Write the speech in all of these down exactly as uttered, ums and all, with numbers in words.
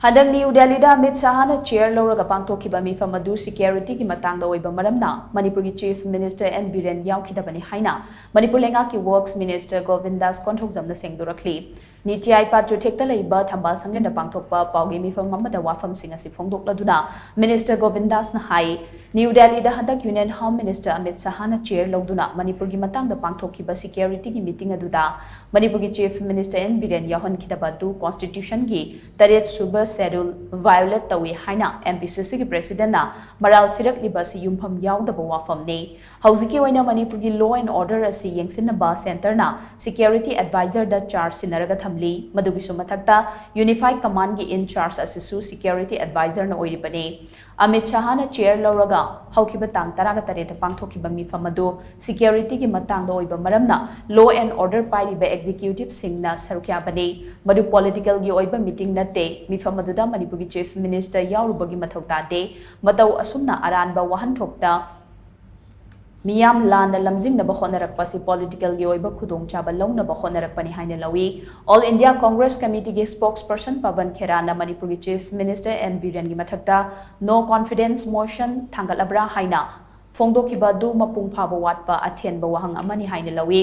ꯍꯟꯗꯛ ꯅ꯭ꯌꯨ ꯗꯦꯜꯂꯤꯗ ꯑꯃꯤꯠ ꯁꯍꯥꯅ ꯆꯤꯌꯔ ꯂꯧꯔꯒ ꯄꯥꯡꯊꯣꯛꯈꯤꯕ ꯃꯤꯐꯝ ꯑꯗꯨ ꯁꯦꯀ꯭ꯌꯨꯔꯤꯇꯤꯒꯤ ꯃꯇꯥꯡꯗ ꯑꯣꯏꯕ ꯃꯔꯝꯅ ꯃꯅꯤꯄꯨꯔꯒꯤ ꯆꯤꯐ ꯃꯤꯅꯤꯁꯇꯔ ꯑꯦꯟ ꯕꯤꯔꯦꯟ ꯌꯥꯎꯈꯤꯗꯕꯅꯤ ꯍꯥꯏꯅ ꯃꯅꯤꯄꯨꯔ ꯂꯩꯉꯥꯛꯀꯤ ꯋꯔꯛꯁ ꯃꯤꯅꯤꯁꯇꯔ ꯒꯣꯕꯤꯟꯗꯥꯁ ꯀꯣꯟꯊꯧꯖꯝꯅ ꯁꯦꯡꯗꯣꯔꯛꯂꯤ꯫ ꯅꯤꯇꯤ ꯑꯥꯌꯣꯒ ꯆꯨꯊꯦꯛꯇ ꯂꯩꯕ ꯊꯝꯕꯥꯜ ꯁꯪꯂꯦꯟꯗ ꯄꯥꯡꯊꯣꯛꯄ ꯄꯥꯎꯒꯤ ꯃꯤꯐꯝ ꯑꯃꯗ ꯋꯥꯐꯝꯁꯤꯡ ꯑꯁꯤ ꯐꯣꯡꯗꯣꯛꯂꯗꯨꯅ ꯃꯤꯅꯤꯁꯇꯔ ꯒꯣꯕꯤꯟꯗꯥꯁꯅ ꯍꯥꯏ, ꯅ꯭ꯌꯨ ꯗꯦꯜꯂꯤꯗ ꯍꯟꯗꯛ ꯌꯨꯅꯤꯌꯟ ꯍꯣꯝ ꯃꯤꯅꯤꯁꯇꯔ ꯑꯃꯤꯠ ꯁꯍꯥꯅ ꯆꯤꯌꯔ ꯂꯧꯗꯨꯅ ꯃꯅꯤꯄꯨꯔꯒꯤ ꯃꯇꯥꯡꯗ ꯄꯥꯡꯊꯣꯛꯈꯤꯕ ꯁꯦꯀ꯭ꯌꯨꯔꯤꯇꯤꯒꯤ ꯃꯤꯇꯤꯡ ꯑꯗꯨꯗ ꯃꯅꯤꯄꯨꯔꯒꯤ ꯆꯤꯐ ꯃꯤꯅꯤꯁꯇꯔ ꯑꯦꯟ ꯕꯤꯔꯦꯟ ꯌꯥꯎꯍꯟꯈꯤꯗꯕ ꯑꯗꯨ ꯀꯣꯟꯁꯇꯤꯇ꯭ꯌꯨꯁꯟꯒꯤ ꯇꯔꯦꯠ ꯁꯨꯕ ꯁꯦꯗꯨꯜ ꯚꯥꯏꯑꯣꯂꯦꯠ ꯇꯧꯏ ꯍꯥꯏꯅ ꯑꯦꯝ ꯄꯤ ꯁꯤ ꯁꯤꯒꯤ ꯄ꯭ꯔꯦꯁꯤꯗꯦꯟꯅ ꯃꯔꯥꯜ ꯁꯤꯔꯛꯂꯤꯕ ꯑꯁꯤ ꯌꯨꯝꯐꯝ ꯌꯥꯎꯗꯕ ꯋꯥꯐꯝꯅꯤ꯫ ꯍꯧꯖꯤꯛꯀꯤ ꯑꯣꯏꯅ ꯃꯅꯤꯄꯨꯔꯒꯤ ꯂꯣ ꯑꯦꯟ ꯑꯣꯔꯗꯔ ꯑꯁꯤ ꯌꯦꯡꯁꯤꯟꯅꯕ ꯁꯦꯟꯇꯔꯅ ꯁꯦꯀ꯭ꯌꯨꯔꯤꯇꯤ ꯑꯦꯗꯚꯥꯏꯖꯔꯗ ꯆꯥꯔꯖ ꯁꯤꯟꯅꯔꯒ ꯊꯝꯂꯤ꯫ ꯃꯗꯨꯒꯤꯁꯨ ꯃꯊꯛꯇ ꯌꯨꯅꯤꯐꯥꯏꯗ ꯀꯃꯥꯟꯒꯤ ꯏꯟ ꯆꯥꯔꯖ ꯑꯁꯤꯁꯨ ꯁꯦꯀ꯭ꯌꯨꯔꯤꯇꯤ ꯑꯦꯗꯚꯥꯏꯖꯔꯅ ꯑꯣꯏꯔꯤꯕꯅꯤ꯫ ꯑꯃꯤꯠ ꯁꯍꯥꯅ ꯆꯤꯌꯔ ꯂꯧꯔꯒ ꯍꯧꯈꯤꯕ ꯇꯥꯡ ꯇꯔꯥꯒ ꯇꯔꯦꯠꯇ ꯄꯥꯡꯊꯣꯛꯈꯤꯕ ꯃꯤꯐꯝ ꯑꯗꯨ ꯁꯦꯀ꯭ꯌꯨꯔꯤꯇꯤꯒꯤ ꯃꯇꯥꯡꯗ ꯑꯣꯏꯕ ꯃꯔꯝꯅ ꯂꯣ ꯑꯦꯟ ꯑꯣꯔꯗꯔ ꯄꯥꯏꯔꯤꯕ ꯑꯦꯛꯖꯤꯀ꯭ꯌꯨꯇꯤꯚꯁꯤꯡꯅ ꯁꯔꯨꯛ ꯌꯥꯕꯅꯤ꯫ ꯃꯗꯨ ꯄꯣꯂꯤꯇꯤꯀꯦꯜꯒꯤ ꯑꯣꯏꯕ ꯃꯤꯇꯤꯡ ꯅꯠꯇꯦ꯫ ꯃꯤꯐꯝ ꯑꯗꯨꯗ ꯃꯅꯤꯄꯨꯔꯒꯤ ꯆꯤꯐ ꯃꯤꯅꯤꯁꯇꯔ ꯌꯥꯎꯔꯨꯕꯒꯤ ꯃꯊꯧ ꯇꯥꯗꯦ꯫ ꯃꯇꯧ ꯑꯁꯨꯝꯅ ꯑꯔꯥꯟꯕ ꯋꯥꯍꯟꯊꯣꯛꯇ ꯃꯤꯌꯥꯝ ꯂꯥꯟꯅ ꯂꯝꯖꯤꯡꯅꯕ ꯍꯣꯠꯅꯔꯛꯄ ꯑꯁꯤ ꯄꯣꯂꯤꯇꯤꯀꯦꯜꯒꯤ ꯑꯣꯏꯕ ꯈꯨꯗꯣꯡꯆꯥꯕ ꯂꯧꯅꯕ ꯍꯣꯠꯅꯔꯛꯄꯅꯤ ꯍꯥꯏꯅ ꯂꯧꯏ꯫ All India Congress ꯀꯃꯤꯇꯤꯒꯤ ꯁ꯭ꯄꯣꯛꯁ person Paban ꯈꯦꯔꯥꯅ ꯃꯅꯤꯄꯨꯔꯒꯤ ꯆꯤꯐ ꯃꯤꯅꯤꯁꯇꯔ ꯑꯦꯟ ꯕꯤꯔꯦꯟꯒꯤ ꯃꯊꯛꯇ ꯅꯣ ꯀꯣꯟꯐꯤꯗꯦꯟꯁ ꯃꯣꯁꯟ ꯊꯥꯡꯒꯠꯂꯕ꯭ꯔꯥ ꯍꯥꯏꯅ ꯐꯣꯡꯗꯣꯛꯈꯤꯕ ꯑꯗꯨ ꯃꯄꯨꯡ ꯐꯥꯕ ꯋꯥꯠꯄ ꯑꯊꯦꯟꯕ ꯋꯥꯍꯪ ꯑꯃꯅꯤ ꯍꯥꯏꯅ ꯂꯧꯏ꯫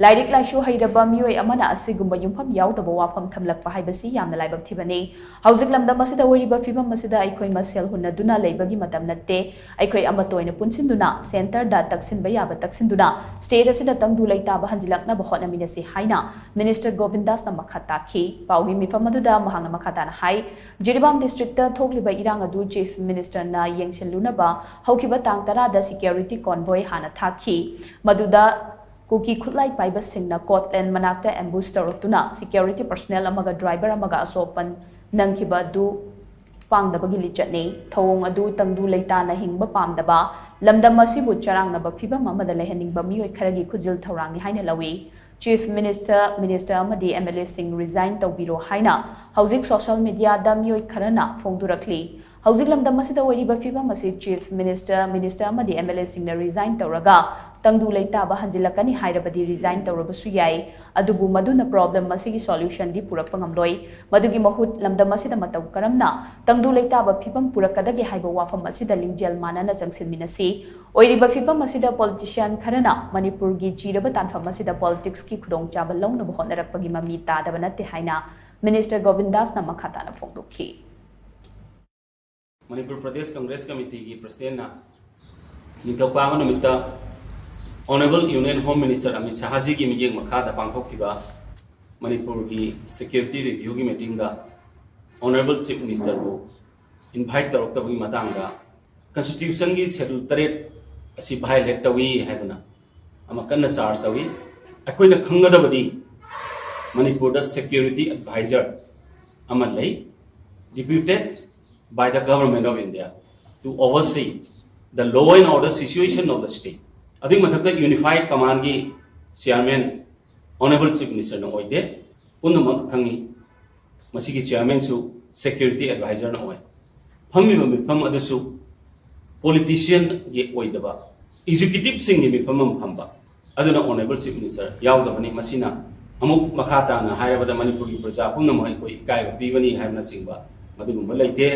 ꯂꯥꯏꯔꯤꯛ ꯂꯥꯏꯁꯨ ꯍꯩꯔꯕ ꯃꯤꯑꯣꯏ ꯑꯃꯅ ꯑꯁꯤꯒꯨꯝꯕ ꯌꯨꯝꯐꯝ ꯌꯥꯎꯗꯕ ꯋꯥꯐꯝ ꯊꯝꯂꯛꯄ ꯍꯥꯏꯕꯁꯤ ꯌꯥꯝꯅ ꯂꯥꯏꯕꯛ ꯊꯤꯕꯅꯤ꯫ ꯍꯧꯖꯤꯛ ꯂꯝꯗꯝ ꯑꯁꯤꯗ ꯑꯣꯏꯔꯤꯕ ꯐꯤꯕꯝ ꯑꯁꯤꯗ ꯑꯩꯈꯣꯏ ꯃꯁꯦꯜ ꯍꯨꯟꯅꯗꯨꯅ ꯂꯩꯕꯒꯤ ꯃꯇꯝ ꯅꯠꯇꯦ꯫ ꯑꯩꯈꯣꯏ ꯑꯃꯠꯇ ꯑꯣꯏꯅ ꯄꯨꯟꯁꯤꯟꯗꯨꯅ ꯁꯦꯟꯇꯔꯗ ꯇꯛꯁꯤꯟꯕ ꯌꯥꯕ ꯇꯛꯁꯤꯟꯗꯨꯅ ꯁ꯭ꯇꯦꯠ ꯑꯁꯤꯗ ꯇꯪꯗꯨ ꯂꯩꯇꯥꯕ ꯍꯟꯖꯤꯜꯂꯛꯅꯕ ꯍꯣꯠꯅꯃꯤꯟꯅꯁꯤ ꯍꯥꯏꯅ ꯃꯤꯅꯤꯁꯇꯔ ꯒꯣꯕꯤꯟꯗꯥꯁꯅ ꯃꯈꯥ ꯇꯥꯈꯤ꯫ ꯄꯥꯎꯒꯤ ꯃꯤꯐꯝ ꯑꯗꯨꯗ ꯃꯍꯥꯛꯅ ꯃꯈꯥ ꯇꯥꯅ ꯍꯥꯏ, ꯖꯤꯔꯤꯕꯥꯝ ꯗꯤꯁꯇ꯭ꯔꯤꯛꯇ ꯊꯣꯛꯂꯤꯕ ꯏꯔꯥꯡ ꯑꯗꯨ ꯆꯤꯐ ꯃꯤꯅꯤꯁꯇꯔꯅ ꯌꯦꯡꯁꯤꯜꯂꯨꯅꯕ ꯍꯧꯈꯤꯕ ꯇꯥꯡ ꯇꯔꯥꯗ ꯁꯦꯀ꯭ꯌꯨꯔꯤꯇꯤ ꯀꯣꯟꯚꯣꯏ ꯍꯥꯟꯅ ꯊꯥꯈꯤ꯫ ꯃꯗꯨꯗ ꯀꯨꯀꯤ ꯈꯨꯠꯂꯥꯏ ꯄꯥꯏꯕꯁꯤꯡꯅ ꯀꯣꯠꯂꯦꯟ ꯃꯅꯥꯛꯇ ꯑꯦꯝꯕꯨꯁ ꯇꯧꯔꯛꯇꯨꯅ ꯁꯦꯀ꯭ꯌꯨꯔꯤꯇꯤ ꯄꯔꯁꯅꯦꯜ ꯑꯃꯒ ꯗ꯭ꯔꯥꯏꯚꯔ ꯑꯃꯒ ꯑꯁꯣꯛ ꯑꯄꯟ ꯅꯪꯈꯤꯕ ꯑꯗꯨ ꯄꯥꯡꯗꯕꯒꯤ ꯂꯤꯆꯠꯅꯤ꯫ ꯊꯧꯑꯣꯡ ꯑꯗꯨ ꯇꯪꯗꯨ ꯂꯩꯇꯥꯅ ꯍꯤꯡꯕ ꯄꯥꯝꯗꯕ, ꯂꯝꯗꯝ ꯑꯁꯤꯕꯨ ꯆꯔꯥꯡꯅꯕ ꯐꯤꯕꯝ ꯑꯃꯗ ꯂꯩꯍꯟꯅꯤꯡꯕ ꯃꯤꯑꯣꯏ ꯈꯔꯒꯤ ꯈꯨꯖꯤꯜ ꯊꯧꯔꯥꯡꯅꯤ ꯍꯥꯏꯅ ꯂꯧꯏ꯫ ꯆꯤꯐ ꯃꯤꯅꯤꯁꯇꯔ, ꯃꯤꯅꯤꯁꯇꯔ ꯑꯃꯗꯤ ꯑꯦꯝ ꯑꯦꯜ ꯑꯦꯁꯤꯡ ꯔꯤꯖꯥꯏꯟ ꯇꯧꯕꯤꯔꯣ ꯍꯥꯏꯅ ꯍꯧꯖꯤꯛ ꯁꯣꯁꯤꯌꯦꯜ ꯃꯤꯗꯤꯌꯥꯗ ꯃꯤꯑꯣꯏ ꯈꯔꯅ ꯐꯣꯡꯗꯣꯔꯛꯂꯤ꯫ ꯍꯧꯖꯤꯛ ꯂꯝꯗꯝ ꯑꯁꯤꯗ ꯑꯣꯏꯔꯤꯕ ꯐꯤꯕꯝ ꯑꯁꯤ ꯆꯤꯐ ꯃꯤꯅꯤꯁꯇꯔ, ꯃꯤꯅꯤꯁꯇꯔ ꯑꯃꯗꯤ ꯑꯦꯝ ꯑꯦꯜ ꯑꯦꯁꯤꯡꯅ ꯔꯤꯖꯥꯏꯟ ꯇꯧꯔꯒ ꯇꯪꯗꯨ ꯂꯩꯇꯥꯕ ꯍꯟꯖꯤꯜꯂꯛꯀꯅꯤ ꯍꯥꯏꯔꯕꯗꯤ resign ꯇꯧꯔꯕꯁꯨ ꯌꯥꯏ꯫ ꯑꯗꯨꯕꯨ ꯃꯗꯨꯅ problem ꯑꯁꯤꯒꯤ solution ꯗꯤ ꯄꯨꯔꯛꯄ ꯉꯝꯂꯣꯏ꯫ ꯃꯗꯨꯒꯤ ꯃꯍꯨꯠ ꯂꯝꯗꯝ ꯑꯁꯤꯗ ꯃꯇꯧ ꯀꯔꯝꯅ ꯇꯪꯗꯨ ꯂꯩꯇꯥꯕ ꯐꯤꯕꯝ ꯄꯨꯔꯛꯀꯗꯒꯦ ꯍꯥꯏꯕ ꯋꯥꯐꯝ ꯑꯁꯤꯗ ꯂꯤꯡꯖꯦꯜ ꯃꯥꯟꯅꯅ ꯆꯪꯁꯤꯟꯃꯤꯟꯅꯁꯤ꯫ ꯑꯣꯏꯔꯤꯕ ꯐꯤꯕꯝ ꯑꯁꯤꯗ politician ꯈꯔꯅ ꯃꯅꯤꯄꯨꯔꯒꯤ ꯆꯤꯔꯕ ꯇꯥꯟꯐꯝ ꯑꯁꯤꯗ politics ꯀꯤ ꯈꯨꯗꯣꯡꯆꯥꯕ ꯂꯧꯅꯕ ꯍꯣꯠꯅꯔꯛꯄꯒꯤ ꯃꯃꯤ ꯇꯥꯗꯕ ꯅꯠꯇꯦ ꯍꯥꯏꯅ Minister ꯒꯣꯕꯤꯟꯗꯥꯁꯅ ꯃꯈꯥ ꯇꯥꯅ ꯐꯣꯡꯗꯣꯛꯈꯤ꯫ ꯃꯅꯤꯄꯨꯔ ꯄ꯭ꯔꯗꯦꯁ ꯀꯪꯒ꯭ꯔꯦꯁ ꯀꯃꯤꯇꯤꯒꯤ ꯄ꯭ꯔꯁꯤꯗꯦꯟꯅ ꯅꯤꯡꯊꯧꯀꯥꯕ ꯅꯨꯃꯤꯠꯇ Honourable Union Home Minister Amit ꯁꯥꯍꯖꯤꯒꯤ ꯃꯤꯠꯌꯦꯡ ꯃꯈꯥꯗ ꯄꯥꯡꯊꯣꯛꯈꯤꯕ ꯃꯅꯤꯄꯨꯔꯒꯤ security review ꯒꯤ meeting ꯗ Honourable Chief Minister ꯕꯨ invite ꯇꯧꯔꯛꯇꯕꯒꯤ ꯃꯇꯥꯡꯗ constitution ꯒꯤ schedule ꯇꯔꯦꯠ ꯑꯁꯤ violate ꯇꯧꯏ ꯍꯥꯏꯗꯨꯅ ꯑꯃ ꯀꯟꯅ charge ꯇꯧꯏ꯫ ꯑꯩꯈꯣꯏꯅ ꯈꯪꯒꯗꯕꯗꯤ ꯃꯅꯤꯄꯨꯔꯗ security adviser ꯑꯃ ꯂꯩ, deputed by the Government of India to oversee the law and order situation of the state. ꯑꯗꯨꯒꯤ ꯃꯊꯛꯇ Unified Command ꯒꯤ chairman Honourable Chief Minister ꯅ ꯑꯣꯏꯗꯦ, ꯄꯨꯝꯅꯃꯛ ꯈꯪꯏ꯫ ꯃꯁꯤꯒꯤ chairman ꯁꯨ security adviser ꯅ ꯑꯣꯏ꯫ ꯐꯝꯃꯤꯕ ꯃꯤꯐꯝ ꯑꯗꯨꯁꯨ politician ꯒꯤ ꯑꯣꯏꯗꯕ executive ꯁꯤꯡꯒꯤ ꯃꯤꯐꯝ ꯑꯃ ꯐꯝꯕ꯫ ꯑꯗꯨꯅ Honourable Chief Minister ꯌꯥꯎꯗꯕꯅꯤ꯫ ꯃꯁꯤꯅ ꯑꯃꯨꯛ ꯃꯈꯥ ꯇꯥꯅ ꯍꯥꯏꯔꯕꯗ ꯃꯅꯤꯄꯨꯔꯒꯤ ꯄ꯭ꯔꯖꯥ ꯄꯨꯝꯅꯃꯛ ꯑꯩꯈꯣꯏ ꯏꯀꯥꯏꯕ ꯄꯤꯕꯅꯤ ꯍꯥꯏꯕꯅꯆꯤꯡꯕ ꯃꯗꯨꯒꯨꯝꯕ ꯂꯩꯇꯦ꯫